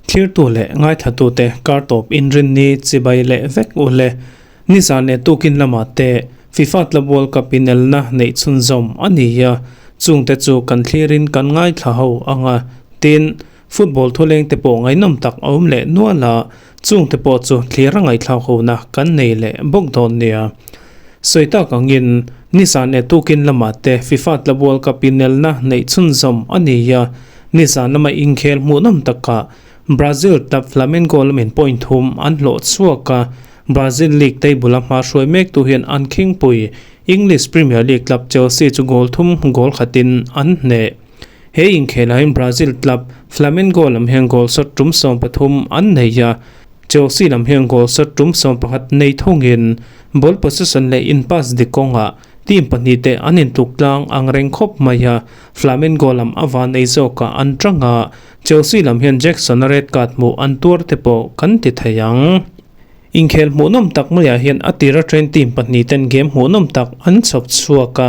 Thlirtu leh ngaithlatute kar tawp inrinni chibai leh vek u le. Nizan leh tukin lamah te FIFA Club World Cup inelna neih chhunzawm a ni a, chungte chu kan thlirin kan ngaithla ho ang a, tin, football thuleng te pawh ngaihnawm tak a awm leh nual a, chungte pawh chu thlir a ngaihthlak hona kan nei leh bawk dawn nia. Sawi tak angin, nizan leh tukin lamah te FIFA Club World Cup inelna neih chhunzawm a ni a, Nizan lama inkhel hmuhnawm takah Brazil club Flamengo lamin point thum an hlawh chhuak a, Brazil league table a hma hruai mektu hian an khingpui English Premier League club Chelsea chu goal thum goal khatin an hneh. He inkhelah hian Brazil club Flamengo lam hian goal shot tum 13 an nei a, Chelsea lam hian goal shot tum 11 nei thungin ball possession leh in pass dik kawngah team pahnihte an intluk tlang ang reng khawp mai a. Flamengo lam a van ei zawkah an tang a, Chelsea lam hian Jackson-a red card hmuh an tuar te pawh kan ti thei ang. Inkhel hmuhnawm tak maiah hian a tira train team pahnih ten game hmuhnawm tak an chhawp chhuak a,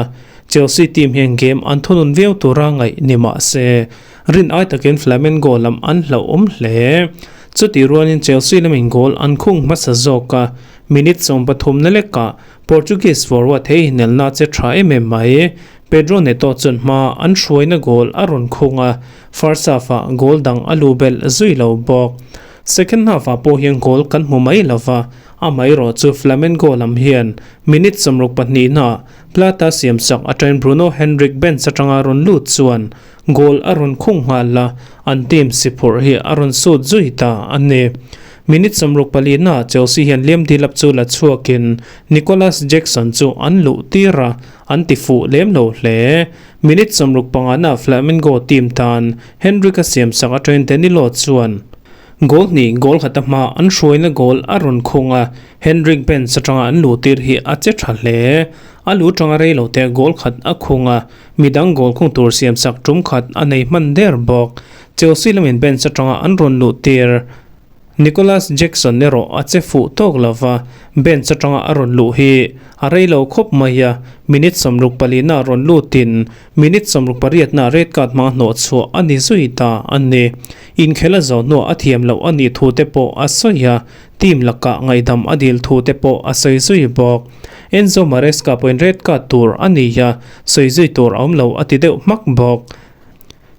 Chelsea team hian game an thunun viau tura ngaih ni mah se, rin ai takin Flamengo lam an hlauhawm hle. Chutih rualin Chelsea lamin goal an khung hmasa zawk a, minute 13 na lekah Portuguese forward hei inelna che tha em em mai. Pedro Neto chuan hma an hruaina goal a rawn khung a, first half-ah goal dang a lu belh zui lo bawk. Second half-ah pawh hian goal kan hmu mai lo va, amaherawh chu Flamengo lam hian minute 62 naah Plata siamsak atangin Bruno Henrique bench atanga rawn lut chuan goal a rawn khung nghal a, an team si phurh hi a rawn sut zui ta a ni. Minute 64 naah Chelsea hian Liam Delap chu la chhuakin Nicolas Jackson chu an luh tir a, An ti fuh lem lo hle. Minute 65 na Flamengo team tan Henrique-a siamsak atangin Danilo chuan goal hnih goal khat a hma an hruaina goal a rawn khung a, Henrique bench atanga an luh tir hi a che tha hle. A lu tanga rei lo te goal khat a khung a, midang goal khung tur siamsak tum khat a nei hman der bawk. Chelsea lamin bench atanga an rawn luh tir. Nicolas Jackson erawh a che fuh tawk lo va, bench atanga a rawn luh hi a rei lo khawp mai a, minute 64 na rawn lutin minute 68 na red card hmanga hnawh chhuah a ni zui ta a ni. Inkhel a zawh hnuah a thiam loh a nih thu te pawh a sawi a, team lakah ngaihdam a dil thu te pawh a sawi zui bawk. Enzo Maresca pawhin red card tur a ni a, sawi zui tur a awm lo a ti deuh hmak bawk.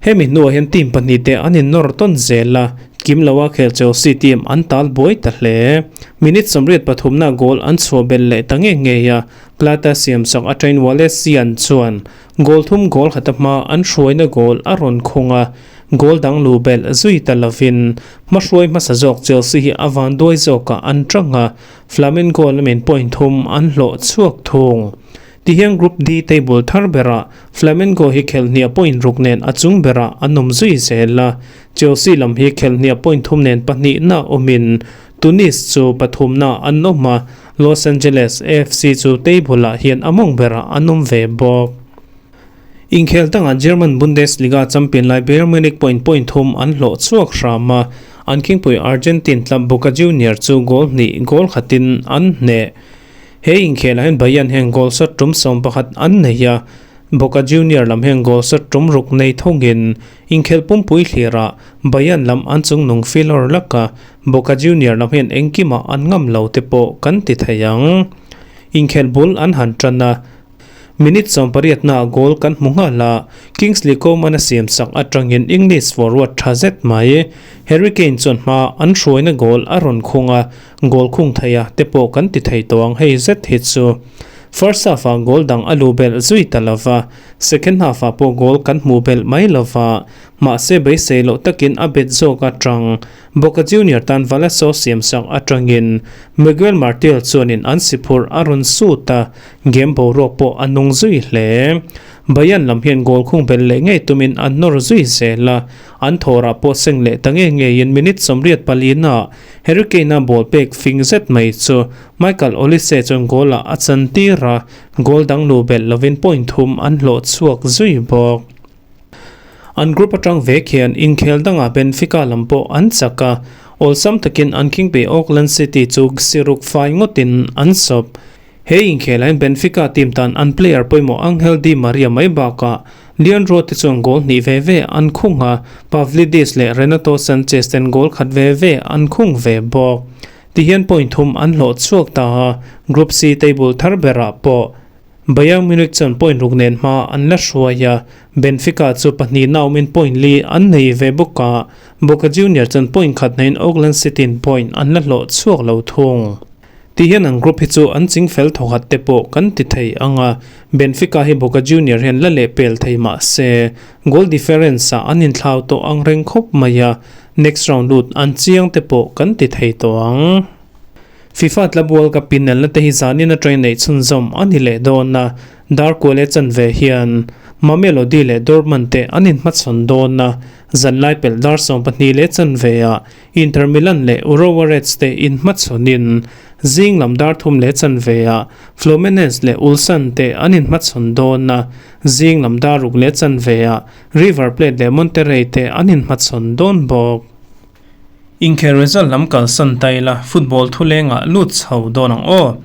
Hemi hnuah hian team pahnihte an innawr tawn zel a, kim loa khel Chelsea team an tal buai ta hle. Minute 83 na goal an chhuah belh leh ta ngei ngei a, Plata siamsak atangin Wallace Sian chuan goal thum goal khata hma an hruaina goal a rawn khung a, goal dang lu belh zui ta lovin hmahruai hmasa zawk Chelsea hi a vanduai zawkah an tang a, Flamengo lamin point thum an hlawh chhuak thung. Tihian Group D table thar berah Flamengo hi khelhniah point ruk nen a chung berah an awm zui zel a, Chelsea lam hi khelhniah point thum nen pahnihna awmin Tunis chu pathumna an awm a, Los Angeles AFC chu table ah hian a mawng berah an awm ve bawk. Inkhel dangah German Bundesliga champion lai Bayern Munich point point thum an hlawh chhuak hram a, an khingpui Argentine club Boca Juniors chu goal hnih goal khatin an hneh. He inkhelah hian Bayern hian goal shot tum 11 an nei a, Boca Junior lam hian goal shot tum ruk nei thungin inkhelh pumpui thlirah Bayern lam an chungnung filawr lak a, Boca Junior lam hian engkimah an ngam lo te pawh kan ti thei ang. Inkhelh bul an han tan a. Minute 18 naah goal kan hmu nghal a, Kingsley Coman a siamsak atangin English forward tha zet mai Harry Kane chuan hma an hruaina goal a rawn khung a, goal khung thei a te pawh kan ti thei tawh ang hei zet hi chu. First half ah goal dang a lu belh zui ta lova, second half ah pawh goal kan hmuh belh mai lova, mahse beisei loh takin a bet zawk atang Boca Junior tan Valaso siamsak atangin Miguel Martial chuanin an si phurh a rawn sut a, game boruak pawh a nung zui hle. Bayern lam hian goal khung belh leh ngei tumin an nawr zui zel a, an thawrah pawh seng leh ta ngei ngeiin minute 84 naah Harry Kane-a ball pek fing zet mai chu Michael Olise chuan goal-ah a chantir a, goal dang lu belh lovin point thum an hlawh chhuak zui bawk. An group atang vek hian inkhel dangah Benfica lam pawh an chak a, awlsam takin an khingpui Auckland City chu siruk fai ngawtin an sawp. He inkhelah hian Benfica team tan an player pawimawh Angel Di Maria mai bakah Leandro te chuan goal hnih ve ve an khung a, Pavlidis leh Renato Sanches ten goal khat ve ve an khung ve bawk. Tihian point thum an hlawh chhuak ta a, Group C table thar berah pawh Bayern Munich chuan point ruk nen hma an la hruai a, Benfica chu pahnihna awmin point li an nei ve bawk a, Boca Juniors chuan point khat neiin Auckland City in point an la hlawh chhuak lo thung. Ti hian an group hi chu an ching fel thawkhat te pawh kan ti thei ang a, Benfica hi Boca Junior hian la leh pel thei mah se goal difference ah an inthlau tawh ang reng khawp mai a, next round lut an chiang te pawh kan ti thei tawh ang. FIFA Club World Cup inelna te hi zanin atangin neih chhunzawm a ni leh dawn a, Darkual e chanve hian Mamelodi leh Dortmund te an inhmachhawn dawn a, zanlai pelh dar 12 leh chanve ah Inter Milan leh Urawa Reds te inhmachhawnin zing lam dar thum leh chanve ah Fluminense leh Ulsan te an inhmachhawn dawn a, zing lam dar ruk leh chanve ah River Plate leh Monterrey te an inhmachhawn dawn bawk. Inkhel result lam kalsan ta ila football thulengah lut chho dawn ang aw.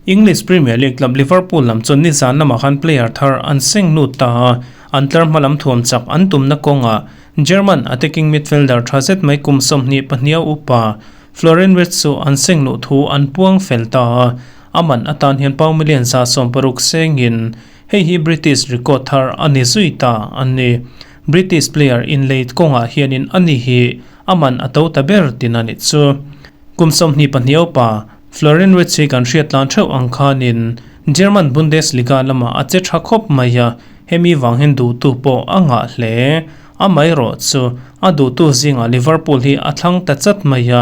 English Premier League club Liverpool lam chuan nizan lamah khan player thar an seng lut ta a, an tlar hma lam thuam chak an tumna kawngah German attacking midfielder tha zet mai kum 22 upa Florian Wirtz chu an seng luh thu an puang fel ta a, a man atan hian pound million 160 sengin hei hi British record thar a ni zui ta a ni. British player inlei kawngah hianin a ni hi a man a to ta ber tin a nih chu. Kum 22 upa Florian Wirtz hi kan hriat tlan theuh ang khanin German Bundesliga lamah a che tha khawp mai a, Hemi vang hian duhtu pawh a ngah hle. Amaherawh chu a duhtu zingah Liverpool hi a thlang ta chat mai a,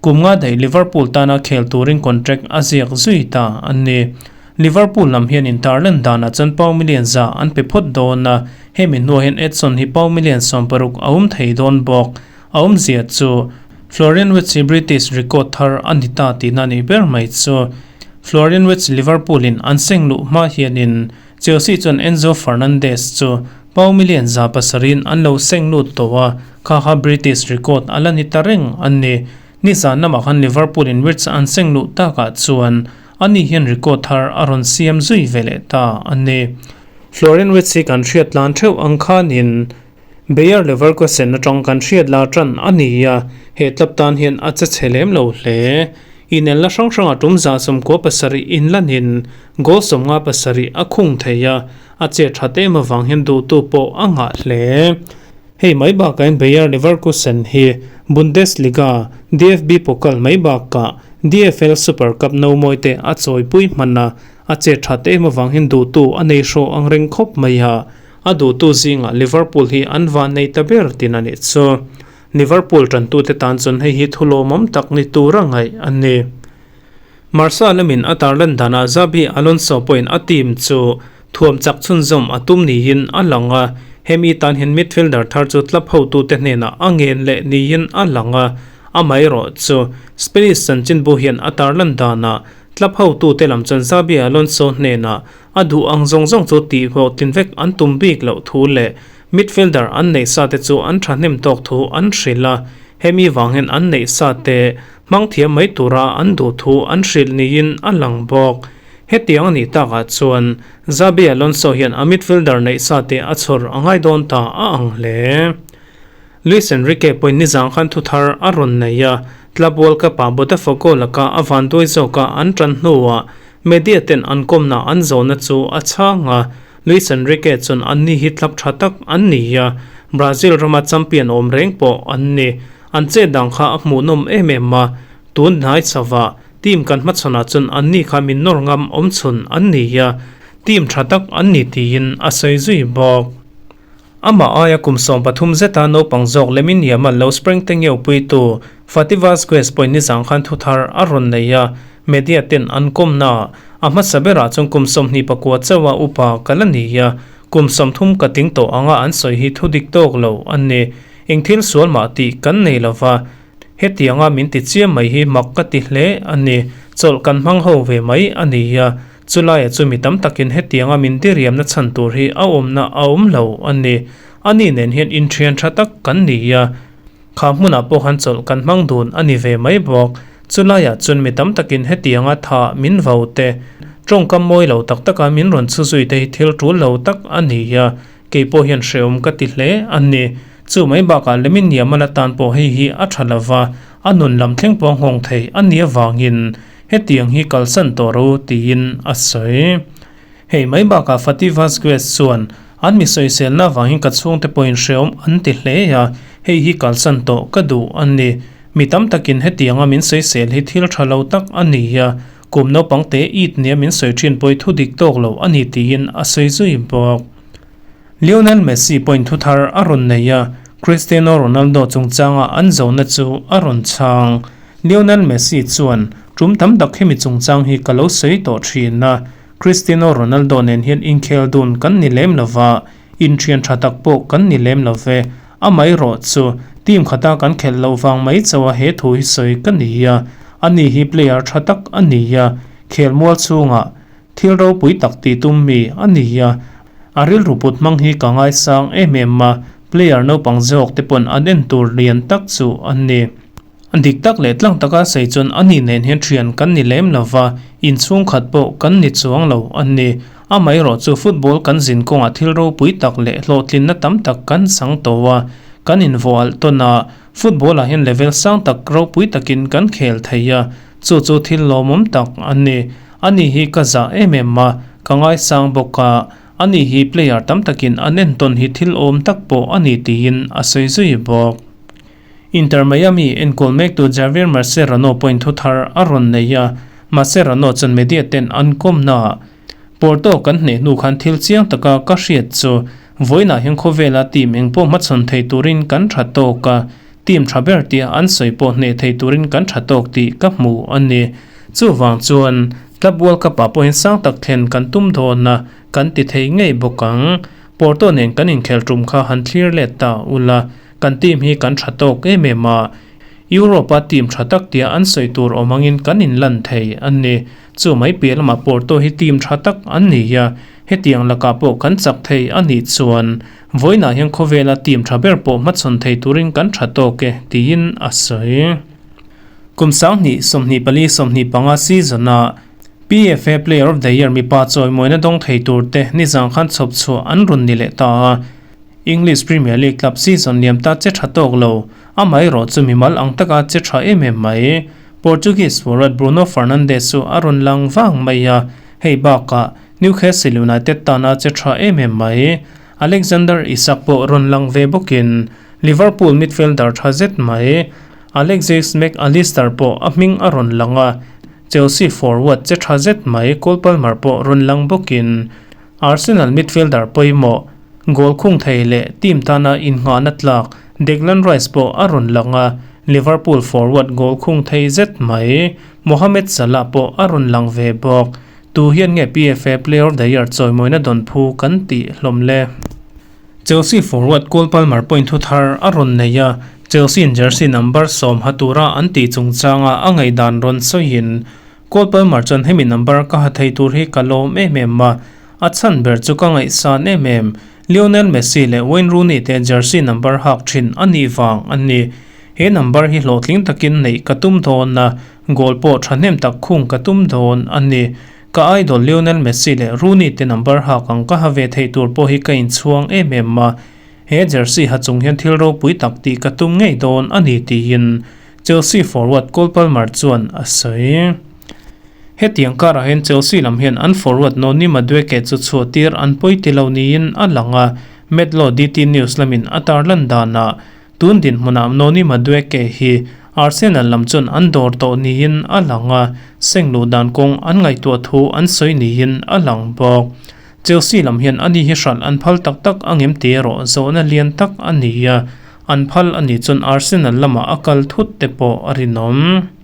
kum nga daih Liverpool tana khel turin contract a ziak zui ta a ni. Liverpool lam hian intarlan danah chuan pound million za an pe phawt dawn a, hemi hnuah hian Edson hi pound million 60 a awm thei dawn bawk. A awmzia chu Florian Wirtz hi British record thar a ni ta tihna a nih ber mai chu. Florian Wirtz Liverpool in an seng luh hma hianin Chelsea chuan Enzo Fernandez chu pound million 700 in an lo seng lut tawh a, kha kha British record a la ni ta reng a ni. Nizan lamah khan Liverpool in Wirtz an seng luh takah chuan ani hian record thar a rawn siam zui ve leh ta a ni. Florian Wirtz hi kan hriat tlan theuh ang khanin Bayer Leverkusen atang kan hriat la tan a ni a, he club tan hian a che chhe lem lo hle. Inelna hrang hranga tum 97 inlanin goal 57 a khung thei a, a che that em avang hian duhtu pawh a ngah hle. Hei mai bakah hian Bayer Leverkusen hi Bundesliga, DFB Pokal mai bakah DFL Super Cup no mawi te a chawipui hman a, a che that em avang hian duhtu a nei hrawh ang reng khawp mai a. A duhtu zingah Liverpool hi an van nei ta ber tin a nih chu. Liverpool tantute tan chuan hei hi thulawmawm tak ni tura ngaih a ni. Marca lamin a tarlan danah Xabi Alonso pawhin a team chu thuam chak chhunzawm a tum niin a lang a, hemi tan hian midfielder thar chu club hotute hnenah a ngen leh niin a lang a, amaherawh chu Spanish chanchinbu hian a tarlan danah club hotute lam chuan Xabi Alonso hnenah A duh ang zawng zawng chu tih hlawhtlin vek an tum bik loh thu leh midfielder an neih sa te chu an thahnem tawk thu an hrilh a, hemi vang hian an neih sa te hmang thiam mai tura an duh thu an hrilh niin a lang bawk. Hetiang a nih takah chuan Xabi Alonso hian a midfielder neih sa te a chhawr a ngai dawn ta a ang hle. Luis Enrique pawhin nizang khan thuthar a rawn nei a, Club World Cup-ah Botafogo laka a vanduai zawka an tan hnuah Media ten an kawmna an zawhna chu a chhang a, Luis Enrique chuan anni hi club tha tak an ni a, Brazil rama champion awm reng pawh an ni. An chet dang kha a hmuhnawm em em a, tun hnai chauhah team kan hmachhawnah chuan anni kha min nawr ngam awm chhun an ni a, team tha tak an ni tiin a sawi zui bawk. Amah aia kum 13 zeta naupang zawk lemin Yamal lo spring te ngeu puitu Fati Vazquez pawhin nizang khan thuthar a rawn nei a, media ten an kawmna a hmasa berah chuan kum 29 chauha upa ka la ni a, kum 30 ka tling tawh anga an sawi hi thu dik tawk lo a ni. Eng thil sual mah tih kan nei lova, hetianga min ti chiam mai hi mak ka ti hle a ni. Chawlh kan hmang ho ve mai a ni a. Chulaia chu mi tam takin hetianga min diriamna chhan tur hi a awmna a awm lo a ni. Ani nen hian inthian tha tak kan ni a, kha hmunah pawh khan chawlh kan hmang dun a ni ve mai bawk. Chulaiah chuan mi tam takin hetianga tha min vo te, Tawngkam mawi lo tak taka min rawn chhu zui te hi thil tul lo tak a ni a, kei pawh hian hrehawm ka ti hle a ni. Chu mai bakah Lemin Yamal atan pawh hei hi a tha lova, a nun lam thleng pawh a nghawng thei a nih avangin hetiang hi kalsan tawh ro tiin a sawi. Hei mai bakah Fati Vazquez chuan an mi sawiselna avangin ka chhungte pawhin hrehawm an ti hle a, hei hi kalsan tawh ka duh a ni. Mi tam takin hetianga min sawisel hi thil tha lo tak a ni a, kum naupang te it nia min sawi thin pawhi thu dik tawk lo a ni tiin a sawi zui bawk. Lionel Messi pawhin thu thar a rawn nei a, Cristiano Ronaldo chungchanga an zona chu a rawn chhang. Lionel Messi chuan, Tum tam tak hemi chungchang hi ka lo sawi tawh thin a, Cristiano Ronaldo nen hian inkhel dun kan ni lem lo va, inthian tha tak pawh kan ni lem lo ve. Amaherawh chu, team khata kan khelh loh vang mai chauha he thu hi sawi ka ni a, ani hi player tha tak a ni a, khelmual chhungah thil ropui tak tih tum mi a ni a, a rilru put hmang hi ka ngaisang em em a, player naupang zawk te pawn an en tur lian tak chu a ni. Dik tak leh tlang taka sawi chuan ani nen hian thian kan ni lem lo va, inchhung khat pawh kan ni chuang lo a ni. Amaherawh chu football kan zin kawngah thil ropui tak leh hlawhtlinna tam tak kan chang tawh a, kan invuah alh tawn a, football ah hian level sang tak ropui takin kan khel thei a, chu chu thil lawmawm tak a ni. Ani hi ka zah em em a, ka ngaisang bawk a, ani hi player tam takin an entawn hi thil awm tak pawh a ni tiin a sawi zui bawk. Inter Miami enkawl mektu Javier Mascherano pawhin thu thar a rawn nei a, Mascherano chuan media ten an kawmnaah, Porto kan hneh hnu khan thil chiang taka ka hriat chu vawiinah hian khawvela team engpawh hmachhawn thei turin kan tha tawk a, team tha ber tia an sawi pawh hneh thei turin kan tha tawk tih ka hmu a ni. Chuvang chuan Club World Cup-ah pawhin sang tak thlen kan tum dawn a, kan ti thei ngei bawk ang. Porto nen kan inkhel tum kha han thlir let ta ula. Kan team hi kan tha tawk em em a, Europe-a team tha tak tia an sawi tur awm angin kan inlan thei a ni. Chu mai piah lamah Porto hi team tha tak an ni a, hetiang lakah pawh kan chak thei a nih chuan vawiinah hian khawvela team tha ber pawh hmachhawn thei turin kan tha tawk e, tiin a sawi. Kum 20 24 25 season-a PFA Player of the Year mipa chawimawina dawng thei turte nizang khan chhawp chhuah an rawn ni leh ta a. English Premier League club season liam ta che tha tawk lo, amaherawh chu mimal ang taka che tha em em mai. Portuguese forward Bruno Fernandes chu a rawn lang vang mai a, hei bakah Newcastle United tana che tha em em mai. Alexander Isak pawh rawn lang ve bawkin Liverpool midfielder tha zet mai Alexis Mac Allister pawh a hming a rawn lang a, Chelsea forward che tha zet mai Cole Palmer pawh rawn lang bawkin Arsenal midfielder pawimawh Goal khung thei leh team tana innghahna tlak Declan Rice pawh a rawn lang a, Liverpool forward goal khung thei zet mai Mohamed Salah pawh a rawn lang ve bawk. Tu hian nge PFA Player of the Year chawimawina dawn phu kan tih hlawm le? Chelsea forward Cole Palmer pawhin thu thar a rawn nei a, Chelsea in jersey number 10 ha tura an tih chungchanga a ngaihdan rawn sawiin Cole Palmer chuan hemi number ka ha thei tur hi ka lawm em em a, A chhan ber chu ka ngaihsan em em, Lionel Messi leh Wayne Rooney te jersey number hak thin a nih vang a ni. He number hi hlawhtling takin neih ka tum dawn a, goal pawh thahnem tak khung ka tum dawn a ni. Ka idol Lionel Messi leh Rooney te number hak ang ka ha ve theih tur pawh hi ka inchhuang em em a, he jersey ha chung hian thil ropui tak tih ka tum ngei dawn a ni tiin Chelsea forward Cole Palmer chuan a sawi. Hetiang karah hian Chelsea lam hian an forward Noni Madueke chu chhuah tir an pawi ti lo niin a lang a, Medlo DT News lamin a tarlan danah tun dinhmunah Noni Madueke hi Arsenal lam chuan an dawr tawh niin a lang a, seng luh dan kawng an ngaihtuah thu an sawi niin a lang bawk. Chelsea lam hian ani hi hralh an phal tak tak angem tih erawh zawhna lian tak a ni a, an phal anih chuan Arsenal lamah a kal thut te pawh a rinawm.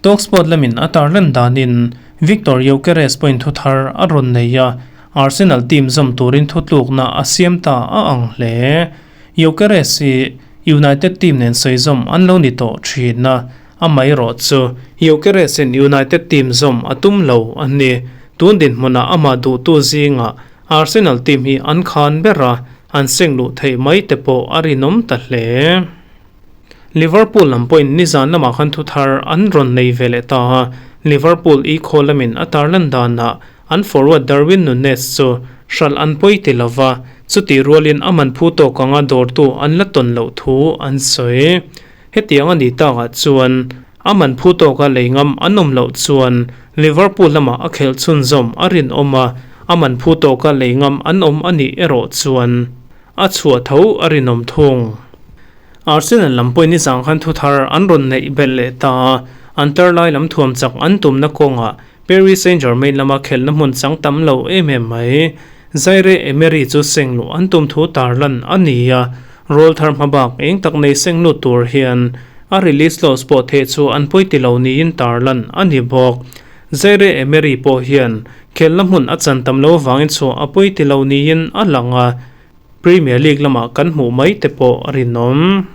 Talksport lamin a tarlan danin Viktor Gyokeres pawhin thu thar a rawn nei a, Arsenal team zawm turin thutlukna a siam ta a ang hle. Gyokeres hi United team nen sawi zawm an lo ni tawh thin a, amaherawh chu Gyokeres-in United team zawm a tum lo a ni. Tun dinhmunah amah duhtu zingah Arsenal team hi an khan ber a, an seng luh theih mai te pawh a rinawm ta hle. Liverpool lam pawhin nizan lamah khan thu thar an rawn nei ve leh ta a, Liverpool ikhaw lamin a tarlan danah an forward Darwin Nunez chu hralh an pawi ti lova, chutih rualin a man phu tawk anga dawrtu an la tawn loh thu an sawi. Hetiang a nih takah chuan a man phu tawka lei ngam an awm loh chuan Liverpool lamah a khelh chhunzawm a rinawm a, a man phu tawka lei ngam an awm a nih erawh chuan a chhuah tho a rinawm thung. Arsenal lam pawhin nizang khan thuthar an rawn neih belh leh ta a, an tar lai lam thuam chak an tumna kawngah Paris Saint-Germain lama khelhna hmun chang tam lo em em mai. Zaire Emery chu seng luh an tum thu tarlan a ni a, rawl thar hma bak eng tak nei seng lut tur hian a release clause pawh theh chu an pawi ti lo niin tarlan a ni bawk. Zaire Emery pawh hian khelhna hmun a chan tam lo avangin chhuah a pawi ti lo niin a lang a, Premier League lamah kan hmuh mai te pawh a rinawm.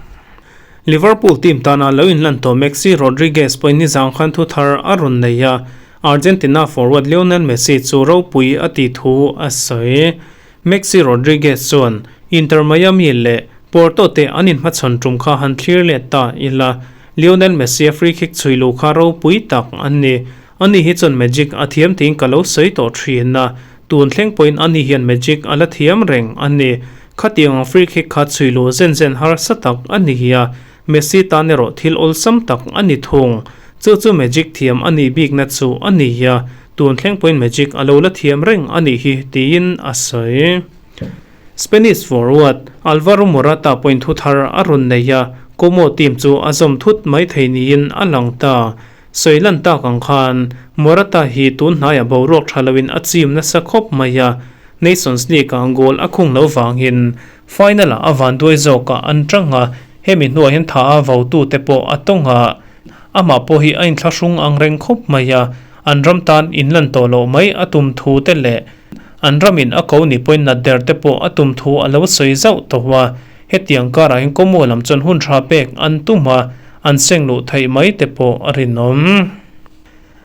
Liverpool team tana lo inlan tawh Maxi Rodriguez pawhin nizang khan thu thar a rawn nei a, Argentina forward Lionel Messi chu ropui a tih thu a sawi. Maxi Rodriguez chuan Inter Miami leh Porto te an inhmachhawn tum kha han thlir let ta ila, Lionel Messi a free kick chhui luh kha ropui tak a ni. Ani hi chuan magic a thiam tiin ka lo sawi tawh thin a, tun thleng pawhin ani hian magic a la thiam reng a ni. Khatiang ang free kick kha chhui luh zen zen harsa tak a ni a, Messi tan erawh thil awlsam tak a ni thung. Chu chu magic thiam a nih bikna chu a ni a, tun thleng pawhin magic a lo la thiam reng a nih hi tiin a sawi. Spanish forward Alvaro Morata pawhin thu thar a rawn nei a, Como team chu a zawm thut mai thei niin a lang ta. Sawi lan tak ang khan Morata hi tun hnaiah boruak tha loin a chim nasa khawp mai a, Nations League-ah goal a khung lo vangin final-ah a vanduai zawkah an tang a, hemi hnuah hian tha a votute pawh a tawng a, amah pawh hi a inthlahrung ang reng khawp mai a, an ram tan inlan tawh loh mai a tum thu te leh an ramin a ko ni pawhin nat der te pawh a tum thu a lo sawi zauh tawh a. Hetiang karah hian Como lam chuan hun tha pek an tum a, an seng luh theih mai te pawh a rinawm.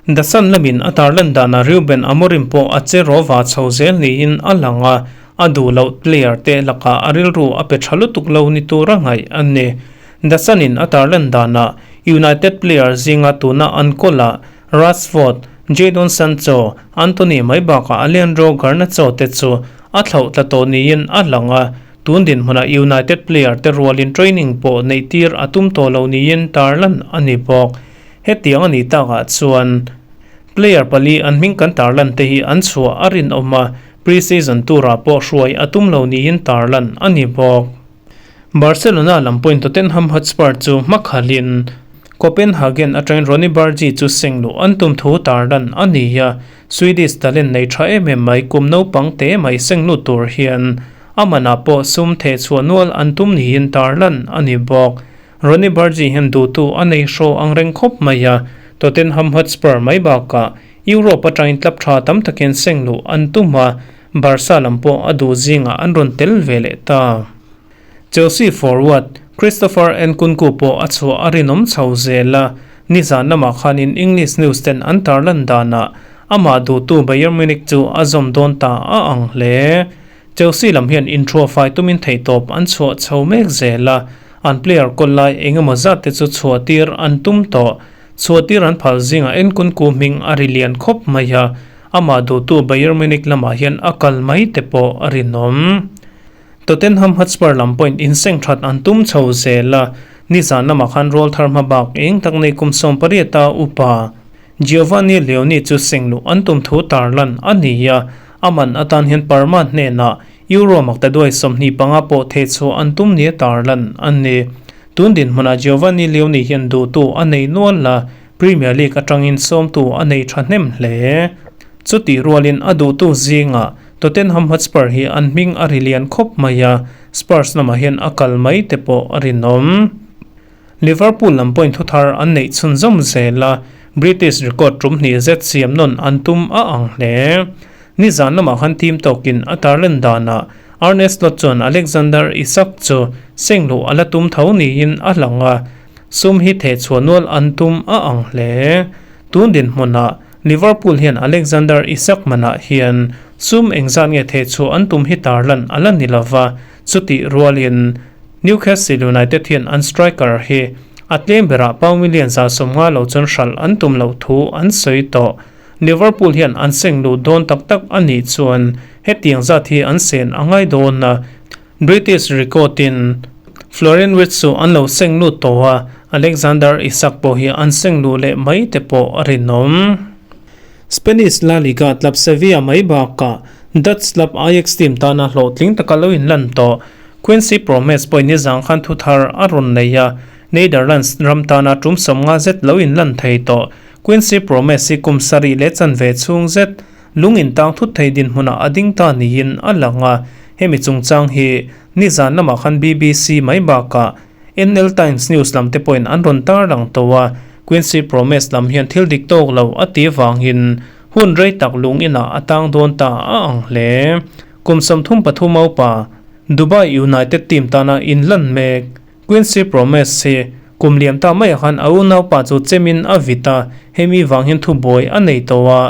The Sun lamin a tarlan danah Ruben Amorim pawh a che rawva chho zel niin a lang a, a duh loh player te lakah a rilru a pe tha lutuk lo ni tura ngaih a ni. The Sun in a tarlan danah United player zinga tuna an kawlah Rashford, Jadon Sancho, Antony mai bakah Alejandro Garnacho te chu a thlauh tla tawh niin a lang a, Tun dinhmunah United player te rualin training pawh neih tir a tum tawh lo niin tarlan a ni bawk. Hetiang a nih takah chuan player pali an hming kan tarlan te hi an chhuah a rinawm a, pre-season turah pawh hruai a tum lo niin tarlan a ni bawk. Barcelona lam pawhin Tottenham Hotspur chu hmakhalin Copenhagen atangin Ronny Bargi chu seng luh an tum thu tarlan a ni a, Swedish talent nei tha em em mai kum naupang te mai seng lut tur hian A manah pawh sum theh chhuah nual an tum niin tarlan a ni bawk. Ronny Bargi hian duhtu a nei hraw ang reng khawp mai a, Tottenham Hotspur mai bakah Europe atangin club tha tam takin seng luh an tum a, Barca lam pawh a duh zingah an rawn tel ve leh ta. Chelsea forward Christopher Nkunku pawh a chhuah a rinawm chho zel a, nizan lamah khanin English news ten an tarlan danah amah duhtu Bayern Munich chu a zawm dawn ta a ang hle. Chelsea lam hian inthuahfai tumin theihtawp an chhuah chho mek zel a, an player kawl lai eng emaw zat te chu chhuahtir an tum tawh. Chhuahtir an phal zingah Nkunku hming a ri lian khawp mai a, amah duhtu Bayern Munich lamah hian a kal mai te pawh a rinawm. Tottenham Hotspur lam pawhin inseng that an tum chho zel a, nizan lamah khan rawl thar hma bak eng tak nei kum 18 a upa Giovanni Leoni chu seng luh an tum thu tarlan a ni a, a man atan hian Parma hnenah Euro maktaduai 25 pawh theh chhuah an tum nia tarlan a ni. Tun dinhmunah Giovanni Leoni hian duhtu a nei nual a, Premier League atangin sawmtu a nei thahnem hle. Chutih rualin a duhtu zingah Tottenham Hotspur hi an hming a ri lian khawp mai a, Spurs lamah hian a kal mai te pawh a rinawm. Liverpool lam pawhin thuthar an neih chhunzawm zel a, British record tum hnih zet siam nawn an tum a ang hle. Nizan lamah khan team tawkin a tarlan danah Arne Slot chuan Alexander Isak chu seng luh a la tum tho niin a lang a, sum hi theh chhuah nual an tum a ang hle. Tun dinhmunah Liverpool hian Alexander Isak manah hian sum engzat nge theh chhuah an tum hi tarlan a la ni lova, chutih rualin Newcastle United hian an striker hi A tlem berah pound million 150 lo chuan hralh an tum loh thu an sawi tawh. Liverpool hian an seng lut dawn tak tak a nih chuan hetiang zat hi an sen a ngai dawn a. British record in Florian Wirtz chu an lo seng lut tawh a, Alexander Isak pawh hi an seng luh leh mai te pawh a rinawm. Spanish La Liga club Sevilla mai bakah Dutch club Ajax team tana hlawhtling taka lo inlan tawh Quincy Promes pawhin nizang khan thu thar a rawn nei a, Netherlands ram tana tum 50 zet lo inlan thei tawh Quincy Promes hi kum sarih leh chanve chhung zet lung intang thut thei dinhmunah a ding ta niin a lang a, hemi chungchang hi nizan lamah khan BBC mai bakah NL Times News lam te pawhin an rawn tarlang tawh a, Quincy Promes lam hian thil dik tawk lo a ti avangin hun rei tak lung inah a tang dawn ta a ang hle. Kum 33 upa Dubai United team tana inlan mek Quincy Promes hi kum liam ta maiah khan a unaupa chu chemin a vit a, hemi vang hian thubuai a nei tawh a.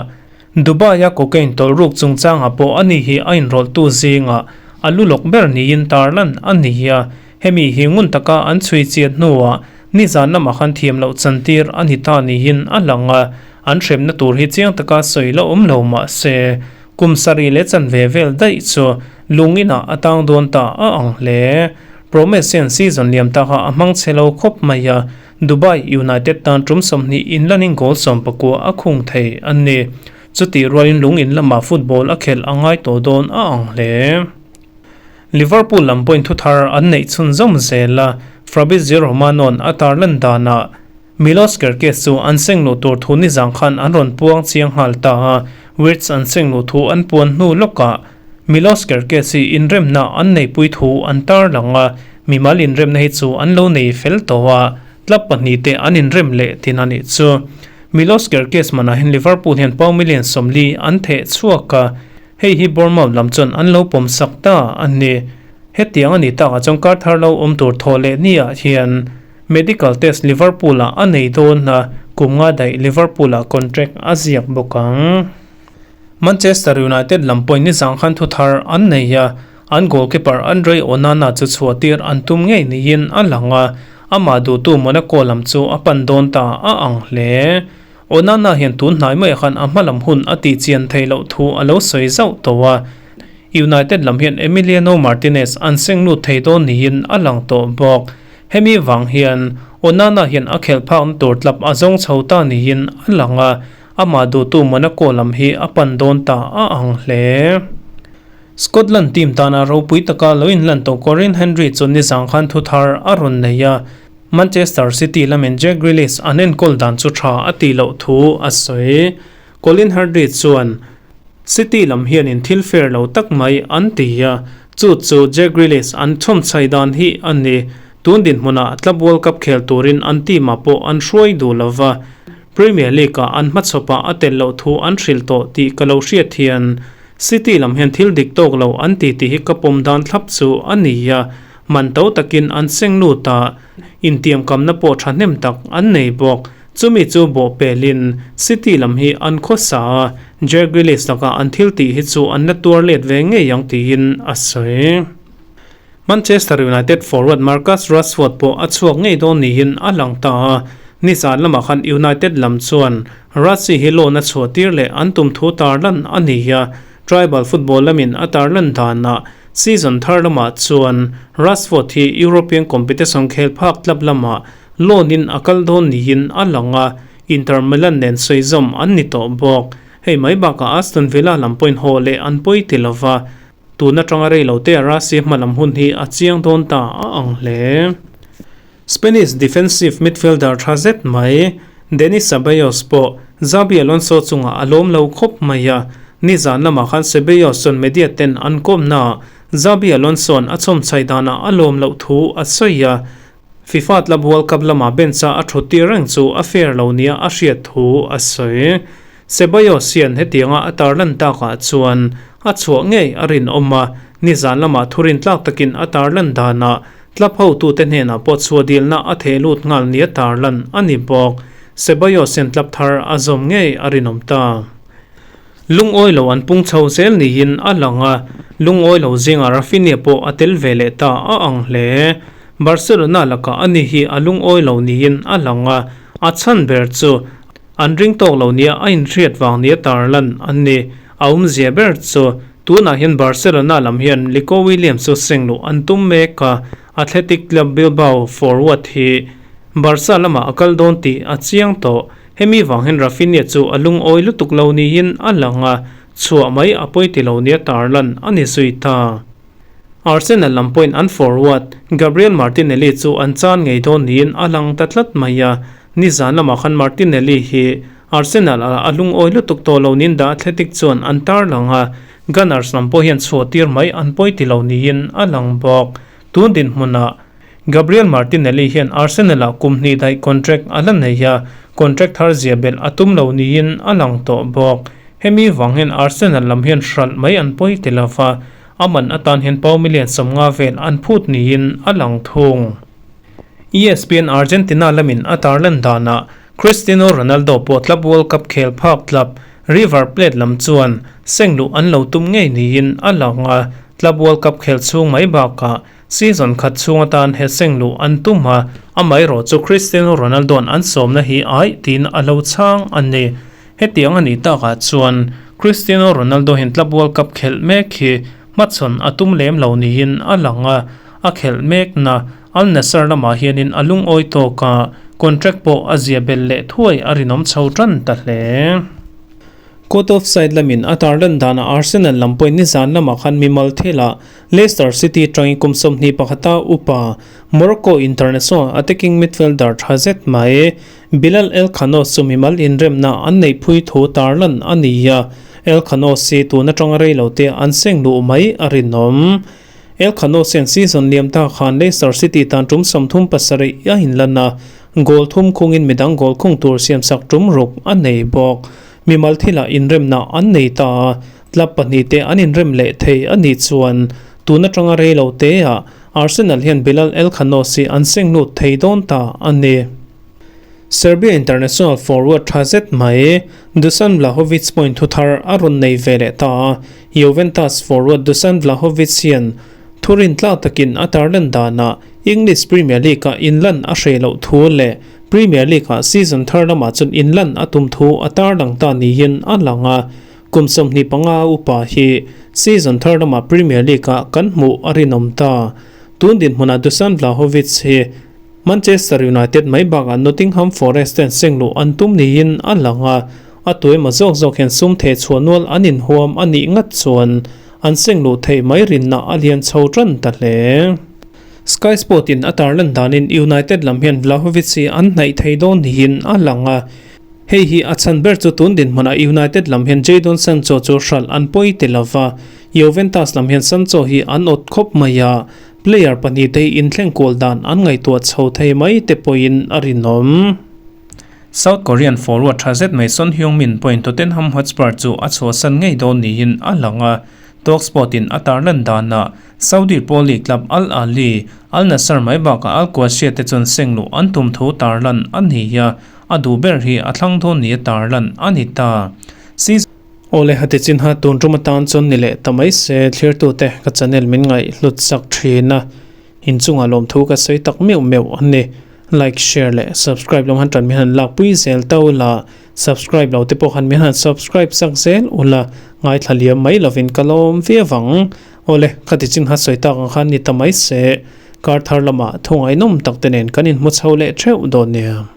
Dubai-a cocaine tawlh ruk chungchangah pawh ani hi a inrawlhtu zingah a lu lawk ber niin tarlan a ni a, hemi hi ngun taka an chhui chiat hnuah nizan lamah khan thiam loh chantir a ni ta niin a lang a, an hremna tur hi chiang taka sawi la awm lo mah se kum sarih leh chanve vel daih chu lung inah a tang dawn ta a ang hle. Promes hian season liam taka a hmang chhe lo khawp mai a, Dubai United tan tum 20 inlanin goal 19 a khung thei a ni. Chutih rualin lung in lamah football a khelh a ngai tawh dawn a ang hle. Liverpool lam pawhin thuthar an neih chhunzawm zel a, Fabrizio Romano-a'n a tarlan danah Milos Kerkez chu an seng luh tur thu nizang khan an rawn puang chiang nghal ta a, Wirtz an seng luh thu an puan hnu lawkah Milos Kerkez hi inremna an neipui thu an tarlang a, mimal inremna hi chu an lo nei fel tawh a, club pahnih te an inrem leh thin a nih chu. Milos Kerkez manah hian Liverpool hian pound million 40 an theh chhuak a, hei hi Bournemouth lam chuan an lo pawm sak ta a ni. Hetiang a nih takah chuan kar thar lo awm tur thaw leh niah hian medical test Liverpool-ah a nei dawn a, kum nga daih Liverpool-ah contract a ziak bawk ang. Manchester United lam pawhin nizang khan thu thar an nei a, an goalkeeper Andre Onana chu chhuahtir an tum ngei niin a lang a, amah duhtu Monaco lam chu a pan dawn ta a ang hle. Onana hian tun hnai maiah khan a hma lam hun a tih chian theih loh thu a lo sawi zauh tawh a, United lam hian Emiliano Martinez an seng lut thei dawn niin a lang tawh bawk. Hemi vang hian Onana hian a khelh phakna tur tlap a zawng chho ta niin a lang a, Amah duhtu Monaco lam hi a pan dawn ta a ang hle. Scotland team tana ropui taka lo inlan tawh Corinne Henry chu nizang khan thu thar a rawn nei a, Manchester City lamin Jack Grealish an enkawl dan chu tha a tih loh thu a sawi. Colin Henry chuan, City lam hianin thil fair lo tak mai an ti a, chu chu Jack Grealish an chhawmchhai dan hi a ni. Tun dinhmunah Club World Cup khel turin an team-ah pawh an hruai duh lova, Premier League-ah an hmachhawpah a tel loh thu an hrilh tawh tih ka lo hriat hian City lam hian thil dik tawk lo an ti tih hi ka pawm dan thlap chu a ni a, man to takin an seng lut a, intiamkamna pawh thahnem tak an nei bawk. Chumi chu bawhpelin City lam hi an khawsa a, Jack Grealish lakah an thil tih hi chu an la tuar let ve ngei ang tiin a sawi. Manchester United forward Marcus Rashford pawh a chhuak ngei dawn niin a lang ta a, nizan lamah khan United lam chuan Rassi hi loan a chhuahtir leh an tum thu tarlan a ni a, Tribal football lamin a tarlan danah season thar lamah chuan Rashford hi European competition khel phak tlap lamah loan in a kal dawn niin a lang a, Inter Milan nen sawi zawm an ni tawh bawk. Hei mai bakah Aston Villa lam pawhin haw leh an pawi ti lova. Tun atanga rei lo te Rasi hma lam hun hi a chiang dawn ta a ang hle. Spanish defensive midfielder tha zet mai Dani Ceballos pawh Xabi Alonso chungah a lawm lo khawp mai a, nizan lamah khan Ceballos chuan media ten an kawmnaah Xabi Alonso-a'n a chhawmchhai danah a lawm loh thu a sawi a, FIFA Club World Cup lamah bench-a a thut tir reng chu a fair lo nia a hriat thu a sawi. Ceballos hian hetianga a tarlan takah chuan a chhuah ngei a rinawm a, nizan lamah thurin tlak takin a tarlan danah club hotute hnenah pawh chhuah dilna a theh lut nghal nia tarlan a ni bawk. Ceballos hian club thar a zawm ngei a rinawm ta. Lungawi lo an pung chho zel niin a lang a, lungawi lo zingah Raphinha pawh a tel ve leh ta a ang hle. Barcelona lakah ani hi a lungawi lo niin a lang a, a chhan ber chu an ring tawk lo nia a inhriat vang nia tarlan an ni. A awmzia ber chu tunah hian Barcelona lam hian Nico Williams chu seng luh an tum mek a, Athletic Club Bilbao forward hi Barca lamah a kal dawn tih a chiang tawh. Hemi vang hian Raphinha chu a lungawi lutuk lo niin a lang a, chhuah mai a pawi ti lo nia tarlan a ni zui ta. Arsenal lam pawhin an forward Gabriel Martinelli chu an chan ngei dawn niin a lang ta tlat mai a, nizan lamah khan Martinelli hi Arsenal ah a lungawi lutuk tawh lo niin The Athletic chuan an tarlang a, Gunners lam pawh hian chhuah tir mai an pawi ti lo niin a lang bawk. Tun dinhmunah Gabriel Martinelli hian Arsenal ah kum hnih daih contract a la nei a, contract thar zia belh a tum lo niin a lang tawh bawk. Hemi vang hian Arsenal lam hian hralh mai an pawi ti lo va, a man atan hian pau million 50 vel an phut niin a lang thung. ESPN Argentina lamin a tarlan danah Cristiano Ronaldo pawh club World Cup khel phak club River Plate lam chuan seng luh an lo tum ngei niin a lang a, club World Cup khel chhung mai bakah Season khat chhung atan he seng luh an tum a, amaherawh chu Cristiano Ronaldo-a'n an sawmna hi aih tiin a lo chhang a ni. Hetiang a nih takah chuan Cristiano Ronaldo hian Club World Cup khelh mek hi hmachhawn a tum lem lo niin a lang a, a khelh mekna Al Nassr lamah hianin a lungawi tawk a, contract pawh a zia belh leh thuai a rinawm chho tan ta hle. Court of side lamin a tarlan danah Arsenal lam pawhin nizan lamah khan mimal thilah Leicester City atangin kum 21 a upa Morocco international attacking midfielder tha zet mai Bilal El Khannouss chu mimal inremna an neih phui thu tarlan a ni a, El Khannouss hi tun atanga rei lo te an seng luh mai a rinawm. El Khannouss hian season liam ta khan Leicester City tan tum 37 a inlan a, goal thum khungin midang goal khung tur siamsak tum ruk a nei bawk. Mimal thilah inremna an nei ta a, club pahnihte an inrem leh thei a nih chuan tun atanga rei lo teah Arsenal hian Bilal El Khannouss hi an seng lut thei dawn ta a ni. Serbia international forward tha zet mai Dusan Vlahovic pawhin thu thar a rawn nei ve leh ta a, Juventus forward Dusan Vlahovic hian thurin tlak takin a tarlan danah English Premier League-ah inlan a hreh loh thu leh Premier League-ah season thar lamah chuan inlan a tum thu a tarlang ta niin a lang a, kum 25 upa hi season thar lamah Premier League-ah kan hmuh a rinawm ta. Tun dinhmunah Dusan Vlahovic hi Manchester United mai bakah Nottingham Forest ten seng luh an tum niin a lang a, a tuemaw zawk zawk hian sum theh chhuah nual an inhuam a nih ngat chuan an seng luh theih mai rinna a lian chho tan ta hle. Sky Sport in a tarlan danin United lam hian Vlahovic hi an hnaih thei dawn niin a lang a, hei hi a chhan ber chu tun dinhmunah United lam hian Jadon Sancho chu hralh an pawi ti lova, Juventus lam hian Sancho hi an awt khawp mai a, player pahnihte hi inthleng kual dan an ngaihtuah chho thei mai te pawhin a rinawm. South Korean forward tha zet mai Son Heung-min pawhin Tottenham Hotspur chu a chhuahsan ngei dawn niin a lang a, Talksport in a tarlan danah Saudi Pro League club Al Ahly, Al Nassr mai bakah Al Qadsiah te chuan seng luh an tum thu tarlan a ni a, a duh ber hi a thlang dawn nia tarlan a ni ta. Season. Awle hati chin ha tun tum atan chuan ni leh ta mai se thlirtute ka channel min ngaih hlut sak thin a, inchungah lawmthu ka sawi tak meuh meuh a ni. Like, share leh subscribe lam han tan min han lakpui zel ta ula. Subscribe lo te pawh khan min han subscribe sak zel ula, ngaithla liam mai lovin ka lawm viau ang. Awle, khati chin kha sawi tak ang khan ni ta mai se, kar thar lamah thu ngaihnawm tak te nen kan inhmu chho leh theuh dawn nia.